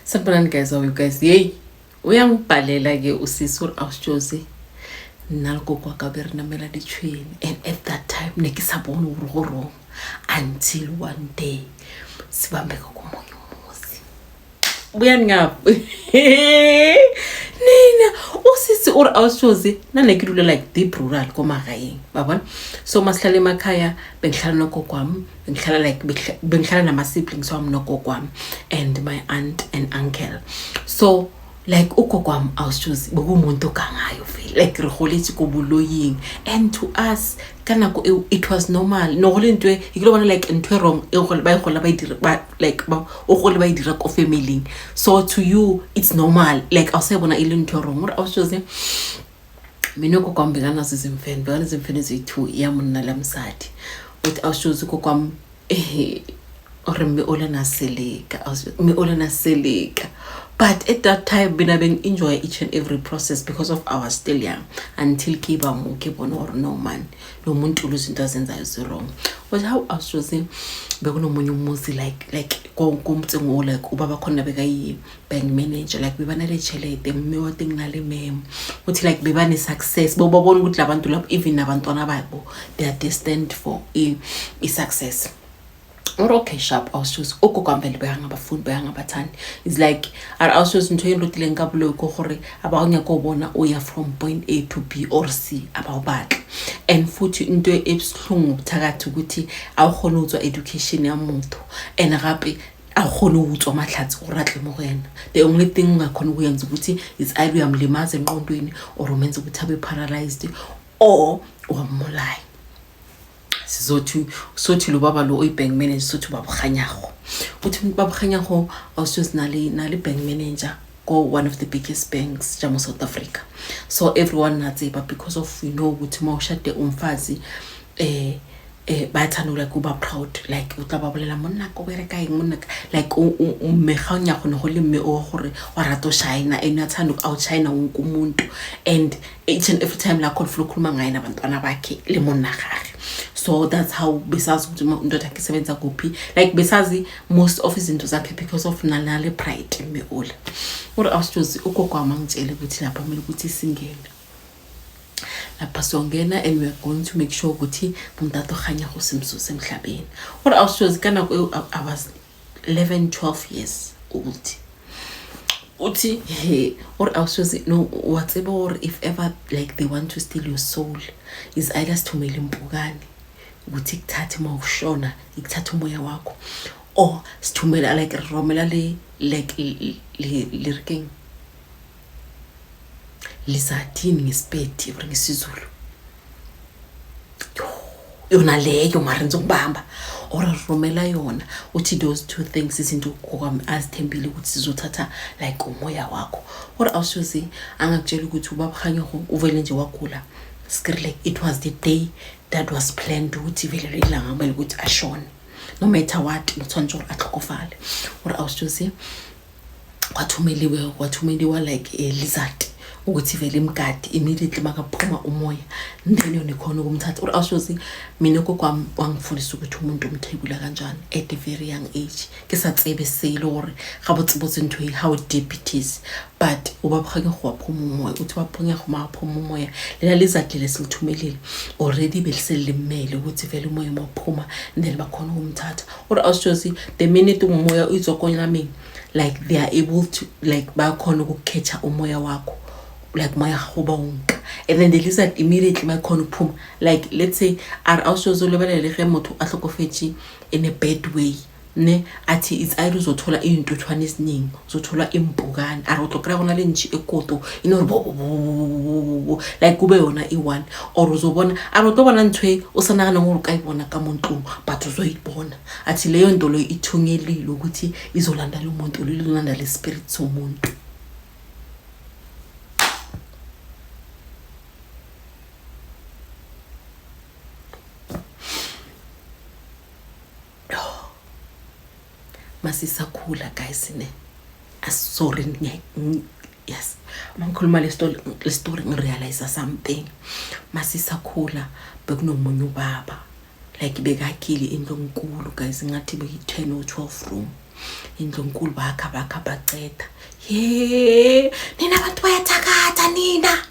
Sanibonani guys, how are you guys? Yey, uyangibhalela ke usisi uri awusjozi nna le koko wa ka be re namela ditšhwene and at that time ne ke sa bone gore go wrong until one day sibambeka komunye umuzi. Buyani ngapha nina usisi uri awusjozi nna ne ke dula like deep rural ko magaeng ba bona. So masihlala emakhaya bengihlala nogogo wami, bengihlala like bengihlala nama-siblings wami nogogo wami and my aunt and uncle. So like ugogo wami awusjozi bekuwumuntu ogangayo vele, like re goletse ko boloying and to us ka nako eo it was normal. No go le ntho e ke lo bona like ntho e wrong e ba e gola ba e dira ba like ba o gole ba e dira ko family. So to you it's normal, like awuse bona e le ntho e wrong. Gore awusjozi mina ugogo wami bekanazo izimfene, bekanezimfene eziyi-two, ya monna le mosadi. Uthi awusjozi ugogo wami ore mme o lena seleka, mme o lena seleka. But at that time mina bengi-enjoy each and every process because of I was still young until ke ba mo ke bona gore no man, lo muntu lo izinto azenzayo zi-wrong. But how awusjozi bekunomunye umuzi like komtsengo like ubaba khona bekayi-bank manager, like bebanale tšhelete mme wa teng na le memo. Uthi like bebane-success, bobabona ukuthi labantu labo even nabantwana babo they are destined for i-success. Ore okay sharp awusjozi ugogo wami vele bekangabafuni, bekangabathandi. It's like awusjozi ntho e nrutileng ka boloi ke gore a ba o nyaka o bona o ya from point A to B or C, a ba o batla. And futhi into e buhlungu ngobuthakathi ukuthi a o kgone ho tswa education ya motho and gape a o kgone ho utswa mahlatsi gore a tle mo go yena. The only thing ungakhona ukuyenza ukuthi it's either uyamlimaza engqondweni or umenza ukuthi abe paralyzed or wamolaya. Sizothi sothi lo baba lo oyi-bank manager, sothi ubaba uKganyago. Uthi ubaba uKganyago awusozi nale bank manager ko one of the biggest banks jamo South Africa. So everyone natseba because of you know ukuthi uma ushade umfazi bayathanda like uba proud, like o tla ba bolela monna ko bereka eng monna like mme ga o nyago ne go le mme o gore wa rata o shine and uyathanda uku-outshine wonke umuntu and each and every time la khona ufuna ukukhuluma ngaye nabantwana bakhe le monna gage. So that's how besazi ukuthi indoda yakhe isebenza kuphi, like besazi most of izinto zakhe because of nalale pride mme ola. Ore awusjozi ugogo wami angitshele ukuthi lapha kumele ukuthi singene lapha siyongena and we are going to make sure ukuthi bontate uKganyago simsuse emhlabeni. Ore awusjozi ka nako eo I was 11 12 years old. Uthi he ore awusjozi no wa tseba gore if ever like they want to steal your soul is either sithumele impukane ukuthi ikuthathe uma ushona, ikuthathe umoya wakho, or sithumela like romela le like le re keng lizathini ngesipedi or ngesiZulu yona leyo mara ngizokubamba or romela yona. Uthi those two things izinto ugogo azithembile ukuthi sizothatha like umoya wakho. Or awushozi angakutshela ukuthi ubaba uKganyago uvele nje wagula skri, like it was the day that was planned ukuthi vele lelanga kumele ukuthi ashone no matter what, motshwanetse gore a tlhokofale. Or awushozi kwathumeliwa like a lizard ukuthi vele imgadi immediately makaphuma umoya then yona ikhona ukumthatha. Or awushozi mina gogo wami wangifundisa ukuthi umuntu umthebula kanjani at a very young age. Ke sa tsebe selo gore ga botsebotse ntho e how deep it is, but ubaba uKganyago waphuma umoya. Uthi waphunya maphuma umoya lela lizard lele silithumelile already beliselilimele ukuthi vele umoya maphuma then bakhona ukumthatha. Or awushozi the minute umoya uyitswa like they are able to like bayakhona ukukhetha umoya wakho like moya gago ba onka and then the lizard immediately bayakhona ukuphuma. Like let's say a re awushozi o lebelele ge motho a hlokofetse in a bad way ne athi it's either uzothola iy'ntuthwane eziningi, uzothola impukane, a re o tlo kry-a gona le ntšhi e koto e ne gore bo bo bo like kube yona e-one, or uzobona a re o tlo bona ntho e o sa naganeng gore o ka e bona ka mo ntlong but uzoyibona. Athi leyo nto leyo ithunyelile ukuthi izolanda lo muntu lo, izolanda le spirit somuntu. Masisakhula guys ne, sorry yes mangikhuluma le story, le story ngirealize something. Masisakhula bekunomunye ubaba like bekakhile indlu enkulu guys, ngathi beyi 10 or 12 room. Indlu enkulu bakha bakha baceda. Ye, nina abantu bayathakatha nina.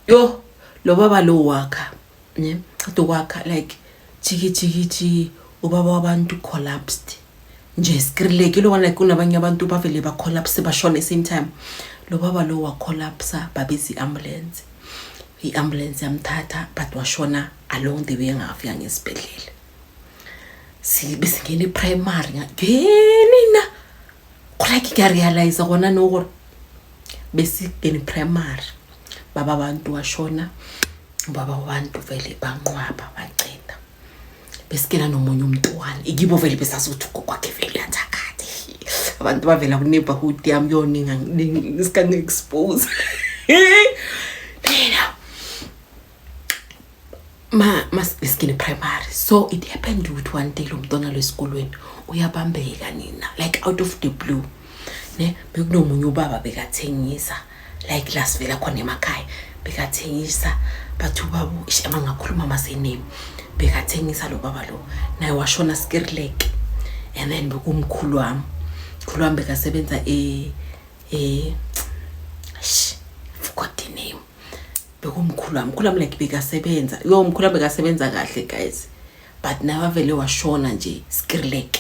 Yo, lo baba lo wakha ne qeda ukwakha like jiki jiki jiki ubaba wabantu collapsed nje skrileke lo like kunabanye abantu bavele ba collapse bashona same time. Lo baba lo wa collapse, babiza i-ambulance, i-ambulance yamthatha, but washona along the way, engafika ngesibhedlela. Besingena e-primary ngenina like ngiyarealize kona no gore besingena e-primary, baba abantu washona, ubaba wabantu vele banqwaba baceda. Besikela nomunye umntwana ikibo vele besazi ukuthi ugogo wakhe vele uyathakatha. Abantu bavela ku-neighborhood yami yoninga sikangi-expose nina ma besikene primary. So it happened ukuthi one day lo mntwana lo esikolweni uyabambeka nina, like out of the blue ne. Bekunomunye ubaba bekathengisa like la sivela khona emakhaya, bekathengisa bathi ubaba ema ngakhuluma masename, bekathengisa lo baba lo naye washona skirlek. And then bekumkhulu wami, mkhulu wami bekasebenza e forgot the name. Bekumkhulu wami, mkhulu wami like bekasebenza, yo, mkhulu wami bekasebenza kahle guys, but naye wavele washona nje skirlek.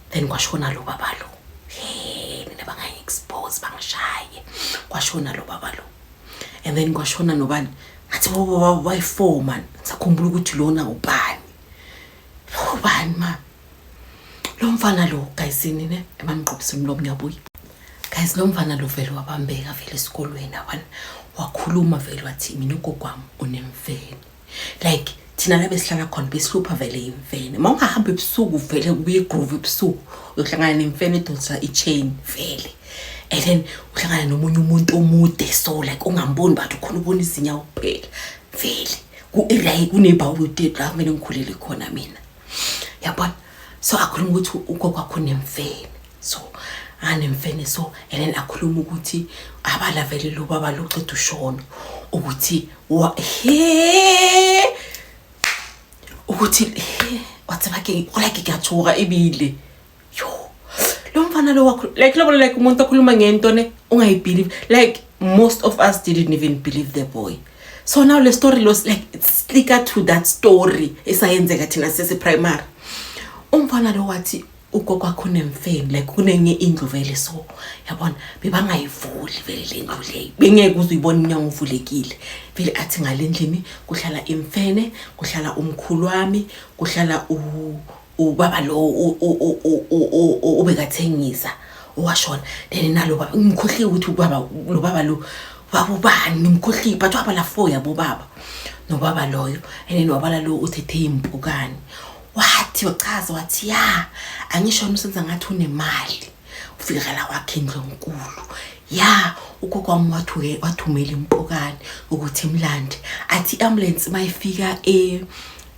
Then kwashona lo baba lo. Hey nina, bangangi-expose bangishaye. Kwashona lo baba lo and then kwashona nobani, ngathi bobo bayi-four man, ngisakhumbula ukuthi lona ubani, ubani ma lo mfana lo guys. Ne emangiqobisa umlomo, ngiyabuya guys. Lo mfana lo vele wabambeka vele esikolweni abana wakhuluma vele wathi mina ugogo wami unemfene. Like thina la besihlala khona besihlupha vele imfene. Uma ungahamba ebusuku vele ubuye egroove ebusuku, uyohlangana nemfene edonsa i-chain vele, and then uhlangana nomunye umuntu omude, so like ungamboni but ukhona ubona izinyawo kuphela vele ku-area kune-neighborhood yethu la kumele ngikhulele khona mina, yabona. So akhuluma ukuthi ugogo wakho unemfene, so anemfene. So and then akhuluma ukuthi abala vele lo baba lo ceda ushono ukuthi wa he ukuthi he wa tseba ke go like ke a tshoga ebile. Yo, lo mfana lo wakho like lo like umuntu okhuluma ngento ne ungayibelieve. Like most of us didn't even believe the boy. So now le story los like it's slicker to that story esayenzeka thina sese primary. Umfana lo wathi ugogo wakho unemfeni, like kunenye indlu vele, so yabona bebangayivuli vele le ndlu leyo, bengeke uze uyibone umnyango uvulekile vele. Athi ngale ndlini kuhlala imfene, kuhlala umkhulu wami, kuhlala ubaba lo ubekathengisa owashona, then nalo baba ngimkhohliwe ukuthi ubaba lo baba lo baba ubani, ngimkhohliwe, but wabala four yabo baba nobaba loyo. And then wabala lo uthethe impukane, wathi wachaza wathi ya angisho usenza ngathi unemali, ufika la wakhe indlu enkulu ya ugogo wami wathuke wathumela impukane ukuthi imlande. Athi i-ambulance mayifika e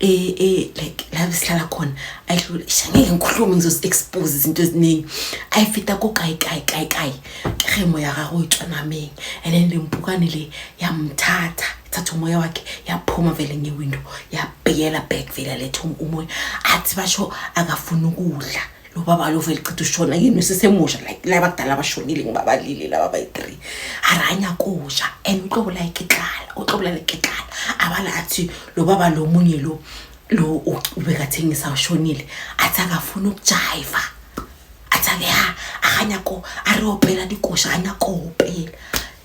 like la sihlala khona ayidlule, ngeke ngikhulume, ngizozi-expose izinto eziningi. Ayifita ko kae kae kae kae ke moya gagwe o tswa nameng, and then le mpukane le yamthatha, ithatha umoya wakhe, yaphuma vele ngewindow, yabhekela back vele yaletha umoya. Athi basho akafuni ukudla lo baba lo vele chitha ushona yena usesemusha, like laba kudala abashonile ngibabalile laba bayi-three. Aranya kusha and uxobola ikitlala, uxobola lekitlala abala. Athi lo baba lo munye lo ubekathengisa ushonile, athi akafuni ukujayiva, athi ake ya akanyako a re opela dikoša, a nyako opela.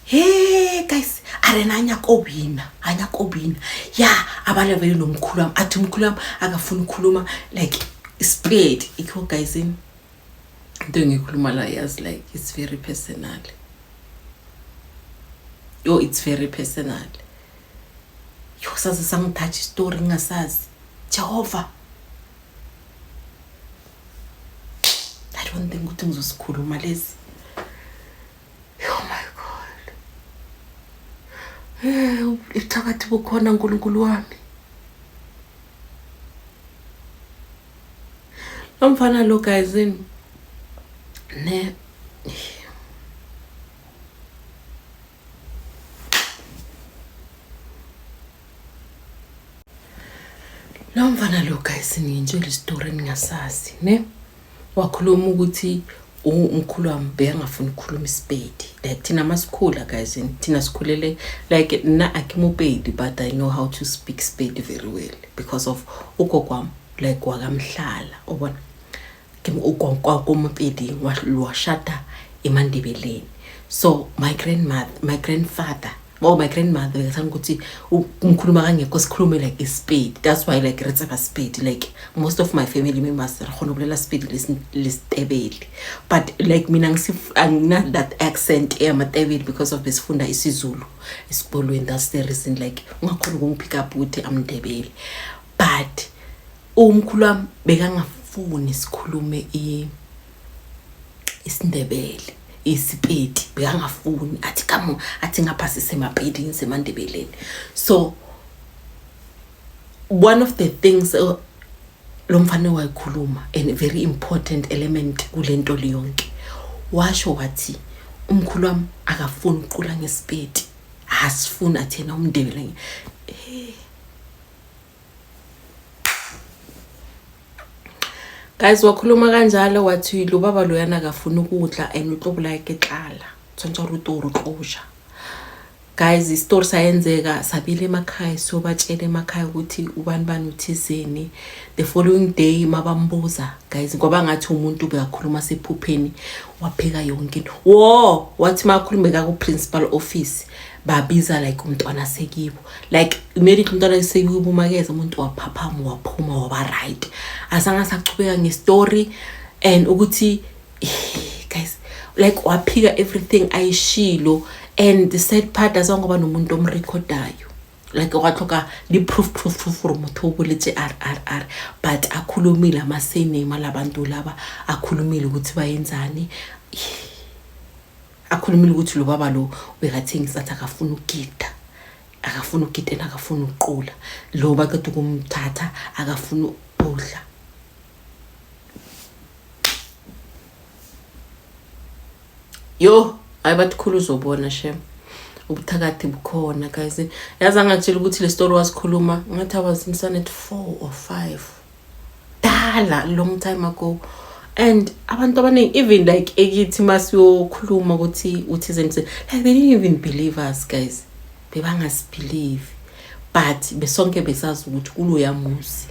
Hey guys, a re na a nyako bina, a nyako bina ya abala vele nomkhulu wami. Athi umkhulu wami akafuni ukukhuluma like speed ikho guys. Into engikhuluma la yazi like it's very personal, yo, it's very personal. Yo, saze sangitouch story ngingasazi. Jehova, I don't think ukuthi ngizosikhuluma lezi. Oh my God, ithakathi bukhona nkulunkulu wami. Lo mfana lo guys ne Lo mfana lo guys ngintshela isitori eningasazi ne. Wakhuluma ukuthi umkhulu wami bekangafuni ukukhuluma isipedi like thina masikhula guys thina sikhulele like nna akimupedi but I know how to speak Sepedi very well because of ugogo wami like wakamhlala ubona kwakomupedi washada emandebeleni. So my grandmother, my grandfather oh my grandmother bekathanda ukuthi umkhuluma kangekho sikhulume like isipedi. That's why like re tseba Sepedi. Like most of my family members re kgona ukubolela Sepedi lesitebele, but like mina angina that accent eyamatebele because of besifunda isiZulu esikolweni. That's the reason like ungakhona ukungipick up ukuthi amndebele. But umkhulu wami bekangafuni sikhulume isiNdebele, isipedi bekangafuni, athi kamo athi ngapha sisemapedini semandebeleni. So one of the things lo mfana wayikhuluma and very important element kulento liyonke, washo wathi umkhulu wami akafuni ukuqula ngesipedi, asifuni athena umndebele. Guys, wakhuluma kanjalo wathi lo baba loyana akafuni ukudla and utlobula ke tlala tshwanetse gore o to re tloja. Guys, isitori sayenzeka, sabile emakhaya, siyobatshela emakhaya ukuthi ubani bani uthizeni. The following day mabambuza guys, ngoba ngathi umuntu bekakhuluma sephupheni, wapheka yonke into. Wo wathi makhulume ku principal office, babiza like umntwana sekibo, like immediately umntwana sekibo umakeza umuntu waphaphama waphuma waba right, azange asachubeka ngestory. And ukuthi guys, like waphika everything ayishilo. And the sad part, azange ngoba nomuntu omrekhodayo, like wa tlhoka le proof proof proof gore motho o boletse r r r, but akhulumile ama-surname alabantu laba, akhulumile ukuthi bayenzani, akhulumile ukuthi lo baba lo bekathengisa, athi akafuni ukugida, akafuni ukugida and akafuni ukuqula, lo baqeda ukumthatha akafuni ukudla. Yo, hayi bathi khulu uzobona shem, ubuthakathi bukhona guys. Yazi angakutshela ukuthi le story wasikhuluma ngathi I was in standard 4 or 5, dala, long time ago. And abantu abaningi even like ekithi masiyokhuluma ukuthi uthizeni, like they didn't even believe us guys, bebangasibelieve, but besonke besazi ukuthi kuloya muzi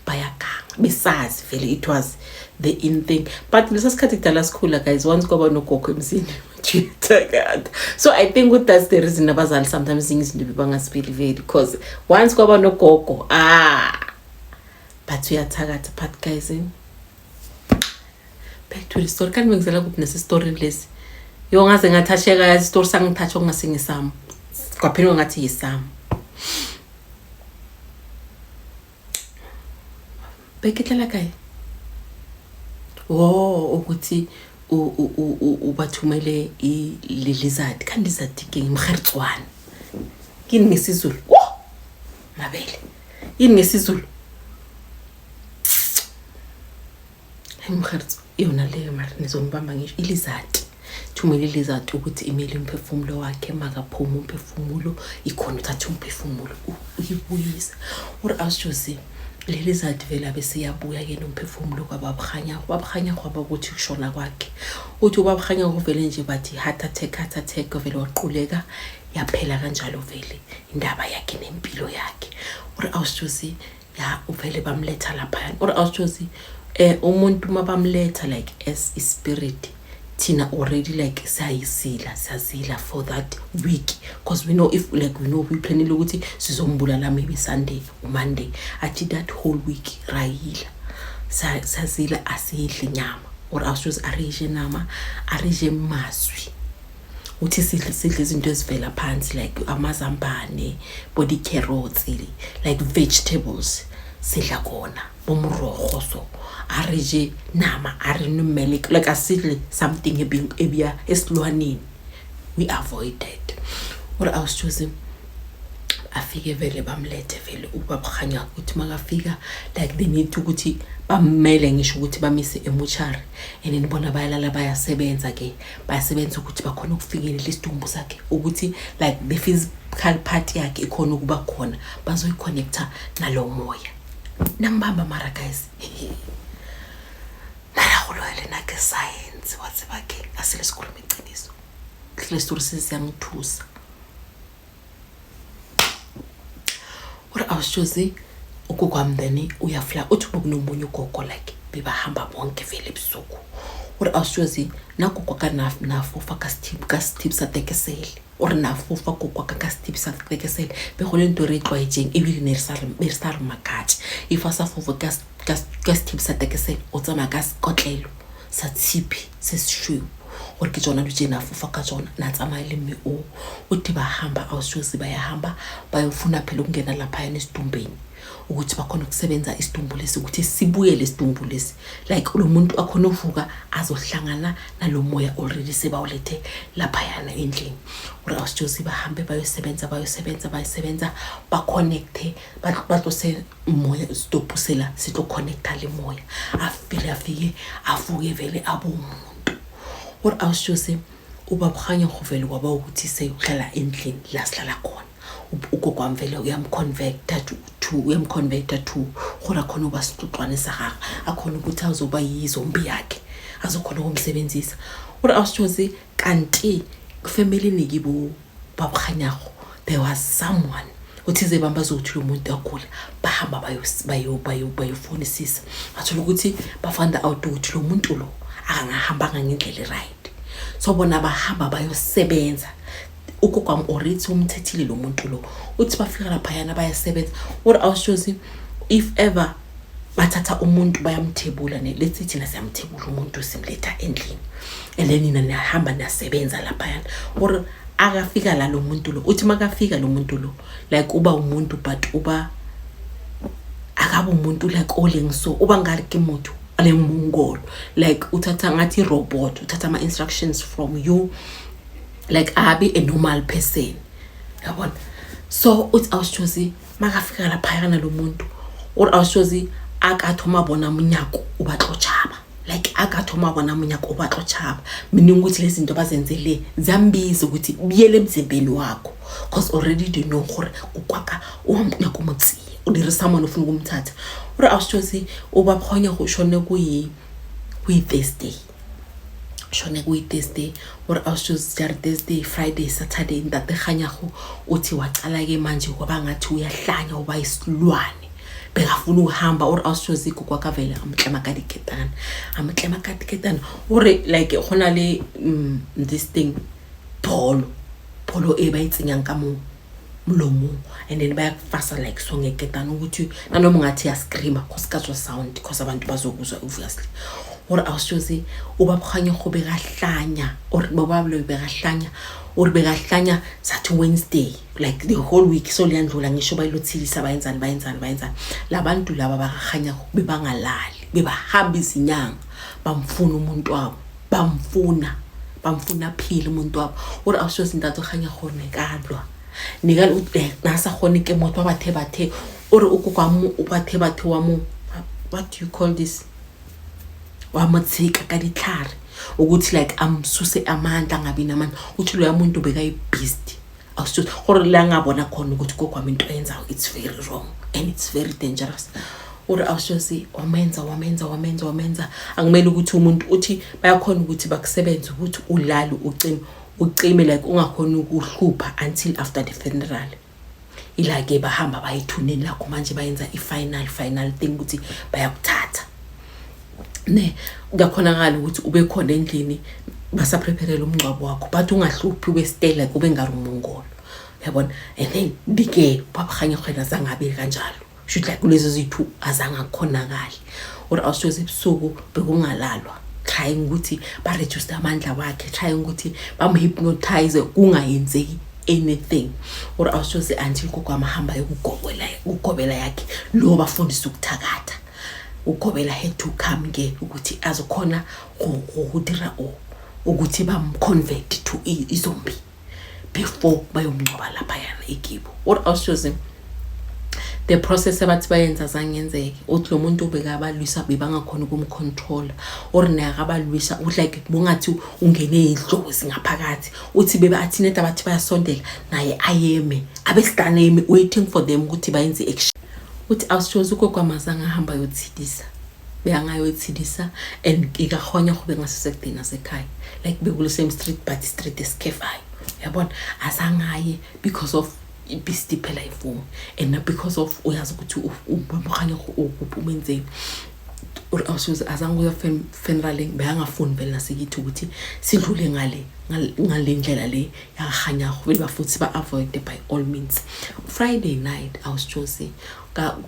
bayaganga, besazi vele, it was the in thing. But lesa sikhathi kudala sikhula guys, once kwaba nogogo emzini uyathakatha. So I think ukuthi that's the reason abazali sometimes ezinye izinto bebangasibelieveli, because once kwaba nogogo, ah, but uyathakatha. But guys, back to the story. Kanti bengizela kuphi nesesitorini lesi? Yo, ngaze ngathasheka yazi, isitori sangithatha okungasingesami, kwaphela ngathi yisami. Beketlela kae? Wo, ukuthi ubathumele i-lizard, kanti lizard ke mkgeritswane kini ngesiZulu? Wo, mabele yini ngesiZulu imkgeritso yona leyo? Mara nizongibamba ngisho ilizard, thumele ilizard ukuthi imele umphefumulo wakhe, makaphuma umphefumulo ikhona uthatha umphefumulo uyibuyisa. Uri awusijosi le lizard vele abe seyabuya-ke nomphefumulo kwababuhanyako, babuhanyako kwaba ukuthi kushona kwakhe, uthi ubabuhanyako vele nje bathi heart attack, heart attack, vele waquleka, yaphela kanjalo vele indaba yakhe nempilo yakhe. Uri awusijosi ya uvele bamletha laphayana. Uri awusijosi umuntu uma bamletha like as ispirit, thina already like siyayisila, siyazila for that week, because we know if like we know we planile ukuthi sizombulala maybe Sunday or Monday. Athi that whole week rayila, siyazila, asidli nyama. Or awusijosi arije nama, arije maswi, uthi sidle izinto ezivela phansi like amazambane, body carrots, like vegetables sidla kona, bomrogo. So a re je nama, a re nwe milk, like asidle something ebuya esilwaneni, we avoid it. Ore awusijosi afike vele bamlethe vele ubabuhanya, ukuthi makafika like they need ukuthi bamele ngisho ukuthi bamise emuchari, and then bona bayalala, bayasebenza ke, bayasebenza ukuthi bakhona ukufinyelela isidumbu sakhe, ukuthi like the i-physical part yakhe ikhona ukuba khona, bazoyi-connecta nalo moya. Nangibamba mara guys, nalagoloele na ke science wa tseba ke a se le sekhulume iqiniso. Hle story se siyangithusa. Ore awushozi ugogo wami then uyafla, uthi bekunomunye ugogo like bebahamba bonke vele ebusuku. Ore awushozi nagogo ka nafofa ka sethibi sa tekesele. Ore nafofa gogo ka sethibi sa tekesele, begole nto re e tlwaetseng ebile ne re sa re makatše. If a sa fofa ka sethibi sa tekesele, o tsamaya ka sekotlelo sa tshipi se sešweu, gore ke tsona dilo tse na fofa ka tsona, na tsamaya le mme o. Uthi bahamba, awushozi bayahamba bayofuna phela ukungena laphayana esidumbeni ukuthi bakhona ukusebenza isidumbu lesi, ukuthi sibuyele isidumbu lesi, like lo muntu akhona uvuka azohlangana nalo moya already sebawulethe laphayana endlini. Ore awushozi bahambe bayosebenza, bayosebenza, bayosebenza, ba-connecte, batlose moya, isitopu sela se tlo connecta le moya. Afile afike avuke vele abe umuntu. Ore awushozi ubaba go vele kwaba ukuthi sewuhlala endlini la sihlala khona. Ugogo wami vele uyam-converta to gore akhona ukuba sixuxwane sa gagwe, akhona ukuthi azoba yi-zombie yakhe, azokhona ukumsebenzisa. Ore awushozi kanti family kibo babukganyago there was someone uthize bambaza ukuthi lo muntu agula, bahamba bayofunisisa, bathola ukuthi ba-find out ukuthi lo muntu lo akangahambanga ngendlela e-right. So bona bahamba bayosebenza, ugogo wami already umthethile lo muntu lo. Uthi bafika laphayana bayasebenza. Ore awushozi if ever bathatha umuntu bayamthebula, ne let's say thina siyamthebula umuntu, simletha endlini, and then nina niyahamba niyasebenza laphayana. Or akafika la lo muntu lo, uthi makafika lo muntu lo, like uba umuntu, but uba akabe umuntu like o leng so, uba ngari ke motho a leng mongolo, like uthatha ngathi robot, uthatha ama-instructions from you, like abe a normal person, yabona. So uthi awushozi makafika laphayana lo muntu, or awushozi akathoma bona monyako o batlo tšhaba, like akathoma bona monyako o batlo tšhaba, meaning ukuthi lezi zinto bazenze le ziyambiza ukuthi buyele emzimbeni wakho, cause already they know gore kokwaka o nyako mo tseya, o dire someone ofuna ukumthatha. Ore awushozi ubabukgonya go shone kuyi Thursday, shone kuyi-Thursday. Ore awushozi jare Thursday, Friday, Saturday, ntate Kganyago uthi wacala-ke manje kwaba ngathi uyahlanya, uba isilwane, bekafuna ukuhamba. Ore awushozi gogo wakavele amotlema ka diketane, amotlema ka diketane. Ore like go na le this thing, pholo pholo e ba e tsenyang ka mo molomong, and then bayakufasa like so ngeketane, ukuthi nanoma ungathi ya-screama go se ka tswa sound, because abantu bazokuzwa obviously. Ore awushozi ubabukganyego bekahlanya, or bobablo bekahlanya, or bekahlanya sathi Wednesday, like the whole week. So liyandlula, ngisho bayilothilisa, bayenzani, bayenzani, bayenzani. Labantu laba bakahanyako bebangalali, bebahamba izinyanga bamfuna umuntu wabo, bamfuna, bamfuna aphile umuntu wabo. Ore awushozi ntate o kganya nekalwa nika nasa kgone ke motho ba bathe bathe, ore o kokwa mo o bathe bathe wa mo, what do you call this, wa mo tsheka ka ditlhare ukuthi like amsuse amandla, angabi namandla. Uthi loya muntu bekayi-beast. Awusho gore la ngabona khona ukuthi gogo wami into ayenzayo it's very wrong and it's very dangerous. Ore awushozi wamenza, wamenza, wamenza, wamenza. Akumele ukuthi umuntu, uthi bayakhona ukuthi bakusebenze ukuthi ulale ucime, ucime, like ungakhoni ukuhlupha until after the funeral. Ila-ke bahamba bayethuneni lakho manje, bayenza i-final final thing ukuthi bayakuthatha, ne kuyakhonakala ukuthi ube khona endlini basa-preparela umngcwabo wakho, but ungahluphi, ube stay like ube ngari umongolo, yabona. And then bike babahanyarhwena zangabe kanjalo, shuthi like kulezi zithu azange akukhonakali. Or awushoze ebusuku bekungalalwa, trying ukuthi ba-reduce amandla wakhe, trying ukuthi bam-hypnotize, kungayenzeki anything. Or awushoze until gogo amahamba yokugobela ukugobela yakhe lo bafundisa ukuthakatha, ugobela had to come ke ukuthi azokhona go dira ukuthi bam-convert to i-zombie before bayomngcwaba laphayana ekibo. Or awushoze The process abathi bayenza zange yenzeke. Uthi lo muntu bekabalwisa, bebangakhona ukumcontrola or naye akabalwisa. Uthi like bungathi ungene idlozi ngaphakathi. Uthi bebe athi neta bathi bayasondela naye ayeme, abesidana eme waiting for them ukuthi bayenze action. Uthi awushozi ugogo amazange ahamba yothilisa, beyangayothilisa and ikakhonya kube ngasesekudeni nasekhaya, like bekule same street but street esikhefayo, uyabona. Azangaye because of ibhisti phela ivume and because of uyazi ukuthi umkhanya ukuphi, umenzeni. Or awusoze azange uya funeraleng, bekangafuni vele nasekithi ukuthi sidlule ngale ndlela le yakahanyako vele, bafuthi ba-avoid by all means. Friday night, awusitshosi,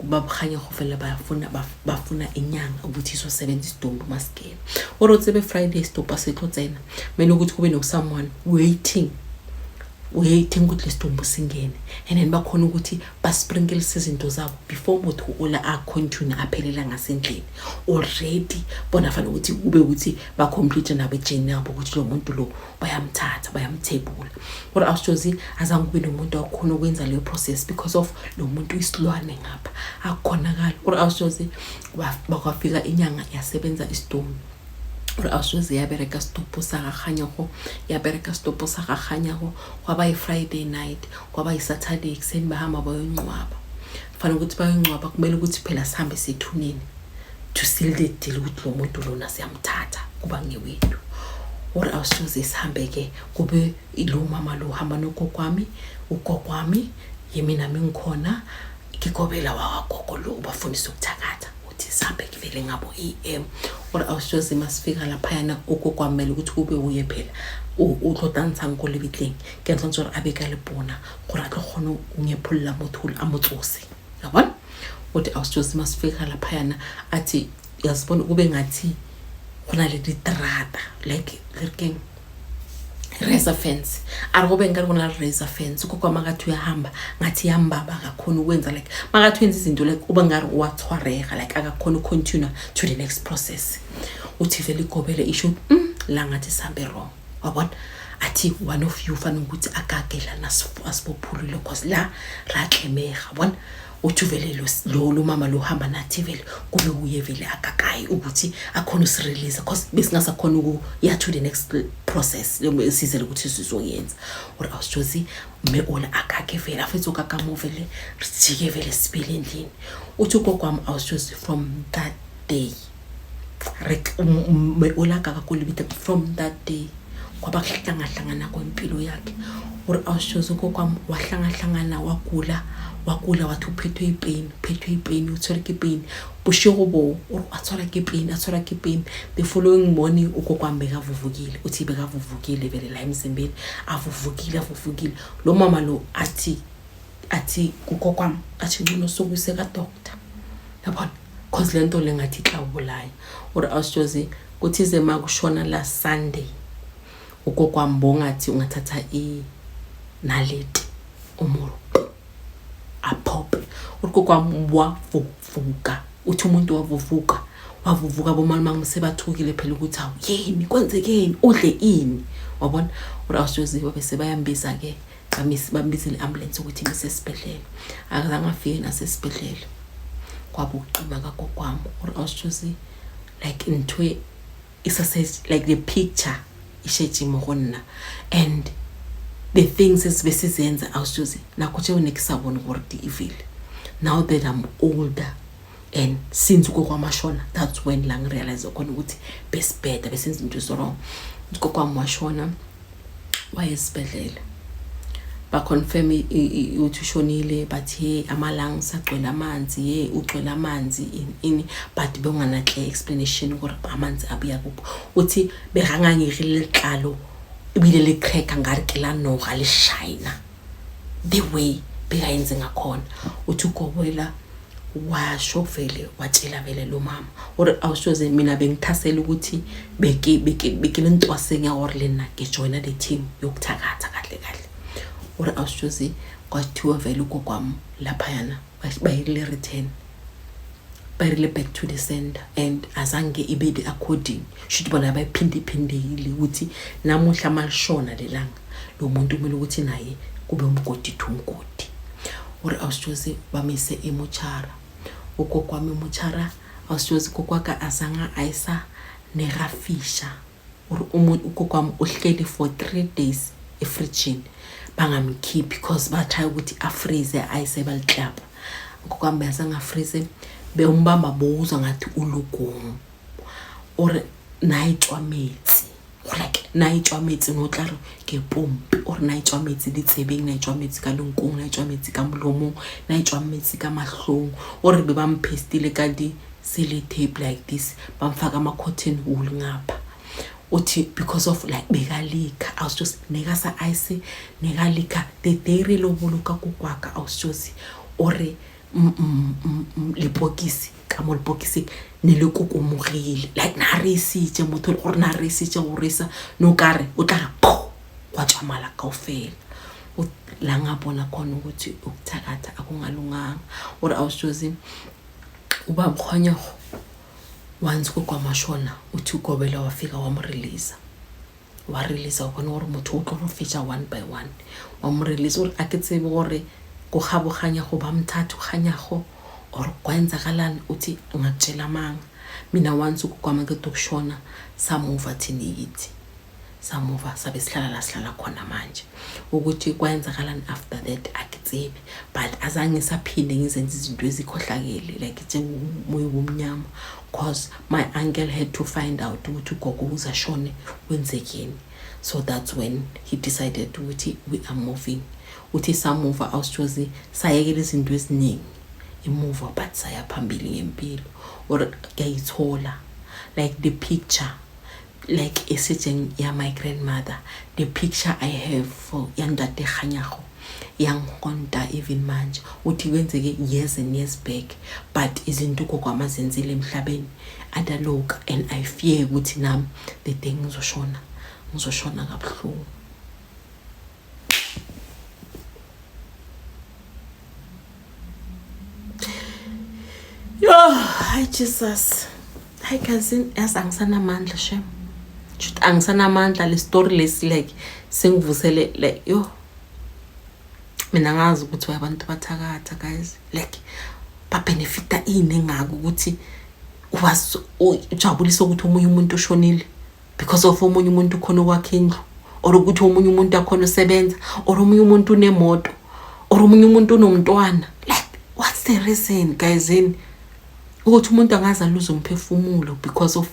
babukhanyego vele bayafuna, bafuna inyanga ukuthi izosebenza isidumbu masigene. Or o tsebe Friday isidumbu asetlo tsena, kumele ukuthi kube no-someone waiting ukuthi lesidumbu singene and then bakhona ukuthi basprinkle izinto zabo before motho ola acontinue aphelela ngasendlini already. Bona fanele ukuthi kube ukuthi bacomplete nabo ejeni yabo ukuthi lo muntu lo bayamthatha, bayamthebula. Kodwa awusitshozi azange kube nomuntu akhona ukwenza leyo process because of lo muntu isilwane ngapha, akukhonakali. Or awusitshozi bakwafika inyanga, yasebenza isidumbu. Or awusitshozi yabereka isitopo sakakganyago, yabereka isitopo sakakganyago. Kwaba yi-Friday night, kwaba yi-Saturday ekuseni bahamba bayongcwaba. Kufanele ukuthi bayongcwaba, kumele ukuthi phela sihambe sethuneni to seal the deal ukuthi lo muntu lona siyamthatha kuba ngewethu. Or awusitshozi sihambe-ke, kube lo mama lo uhamba nogogo wami, ugogo wami yimi nami ngikhona, ngigobela wakagogo lo ubafundisa ukuthakatha. Uthi sihambe vele ngabo am. Or awusitshozi masifika laphayana, ugogo wami kumele ukuthi kube uye phela o tlo tantshang ko lebitleng ke tshwanetse gore a be ka lepona gore a tlo kgone o nyepholola motho a mo tsose, yabona. Uthi awusitshozi masifika laphayana, athi uyazibona kube ngathi go na le diterata, like le re keng, razor fence. A re kube ngani kuna razor fence. Ugogo makathi uyahamba ngathi yambaba, akakhona ukwenza, like makathi wenza izinto like uba ngari uwathwareka, like akakhona ucontinue to the next process. Uthi vele igobele isho la ngathi sihambe wrong, wabona. Athi one of you fanele ukuthi agage lana, asibophulule cause la ratlemega, bona. Uthi vele lo mama lo hamba nathi vele kube uye vele akakayi ukuthi akhona usirelease cause besingasakhona ukuya to the next process sizele ukuthi sizoyenza. Or awusitshozi mme ola akake vele afethe ukakamo vele sijike vele sibele endlini. Uthi ugogo wami, awusitshozi, from that day mme ola akakakolibita. From that day kwaba kuhlangahlangana kwempilo yakhe. Or awusitshozi ugogo wami wahlangahlangana, wagula, wagula, wathi uphethwe ipain, uphethwe ipain, utshwere ke pain bošego bo. Or a tshwara ke pain, a tshwara ke pain. The following morning ugogo wami bekavuvukile. Uthi bekavuvukile vele la emzimbeni, avuvukile, avuvukile. Lo mama lo athi kugogo wami, athi ngcono sokuse kadoctor, yabona, cause le nto le ngathi itlawubulaya. Or awusitshozi kuthize ma kushona la Sunday, ugogo wami bongathi ungathatha inaleti umuru aphophe. Ugogo wami wavuvuka. Uthi umuntu wavuvuka, wavuvuka. Bomalume sebathukile phela ukuthi hawu, yini kwenzekeni, udle ini, wabona. Or awusitshozi bese bayambiza-ke, bambizele i-ambulance ukuthi imise esibhedlela. Akazange afike nasesibhedlela, kwaba ukuqima kagogo wami. Or awusitshozi like ntho isase like the picture ishetše mo go nna and the things esibesizenza, awusitshozi nakho tšeo ne ke sa bone gore di evil. Now that I'm older and since ugogo wamashona, that's when la ngirealize khona ukuthi besibheda, besenza into ezi-wrong. Ugogo wami washona, wayesibhedlela, baconfirm ukuthi ushonile. Bathi hey, ama-lungs agcwele amanzi, ye ugcwele amanzi ini ini, but bekungana clear explanation gore amanzi abuya kuphi. Uthi bekangangegile letlalo ebile le cracker ngare ke la noga le shina the way bekayenze ngakhona. Uthi ugobela washo vele, watshela vele lo mama ore awushoze mina bengithasela ukuthi beke beke beke le ntwaseng ya gore le nna ke joina the team yokuthakatha kahle kahle. Ore awushoze kwathiwa vele ugogo wami laphayana bayirile return, bayirile back to the sender and azange ibe the according shuthi bona bayiphinde phindile ukuthi namuhla malishona lelanga lo muntu kumele ukuthi naye kube umgodi to umgodi. Ore awusjozi bamise emochara ugogo wami emochara awusjozi gogo waka azange ayisa nerafisha ore ugogo wami uhleli for 3 days efrijini bangamkhiphi because batry ukuthi afreeze ayise baliklapa. Ugogo wami azange afreeze bewumbamba bowuzwa ngathi ulugumu ore naye tswa metsi like na e tswa metsi no tla re ke pompe or na e tswa metsi ditsebeng na e tswa metsi ka lenkong na e tswa metsi ka molomong na e tswa metsi ka mahlong o re be ba mphestile ka di-sellotape like this ba mfaka ama-cotton wool ngapha uthi because of like bekalikha I was just nekasa ice nekalikha the day re lo boloka kokwaka I was just ore lepokisi ka mo lepokising ne le kokomogile like na re isitše motho le gore na re isitše go resa no kare o tla re po gwa tswa mala kaofela la ngabona khona ukuthi ukuthakatha akungalunganga ore awusjozi uba mkhonyogo once kokwamashona uthi ugobela wafika wamreleasa wa releasa wa bona gore motho o tlo go fetša one by one wa mo release gore a ke tsebe gore go kgaboganya go ba mthatho kganyago or kwenzakalani uthi ngakutshela manga mina once ukukwama ke tokushona samuva thina yithi samuva sabe sihlala la sihlala khona manje ukuthi kwenzakalani after that akitsebe but azange ngisaphinde ngizenze izinto ezikhohlakele like njengomoya womnyama cause my uncle had to find out ukuthi ugogo uzashone wenzekeni. So that's when he decided ukuthi we are moving. Uthi samuva awusjozi sayekela izinto eziningi emuva but saya phambili ngempilo or kuyayithola like the picture like esejeng ya my grandmother, the picture I have for yantate Kganyago yangikhonta even manje. Uthi kwenzeke years and years back but izinto ugogo amazenzile emhlabeni adaloka and I fear ukuthi nami the day ngizoshona ngizoshona kabuhlungu. Yo, hi Jesus. Hi cousin, yazi angisanamandla shem. Shuthi angisanamandla le story lesi like sengivusele like yo. Mina ngazi ukuthi abantu bathakatha guys. Like babenefita ini engaka ukuthi ujabulisa ukuthi omunye umuntu ushonile because of omunye umuntu ukhona ukwakha indlu or ukuthi omunye umuntu akhona usebenza or omunye umuntu unemoto or omunye umuntu unomntwana. Like what's the reason guys in ukuthi umuntu angaze aluze umphefumulo because of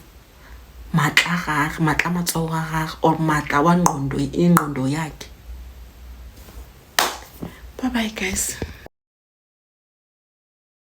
matla gagwe, matla matsogo a gagwe or matla wa ngqondo ingqondo yakhe. Bye bye guys.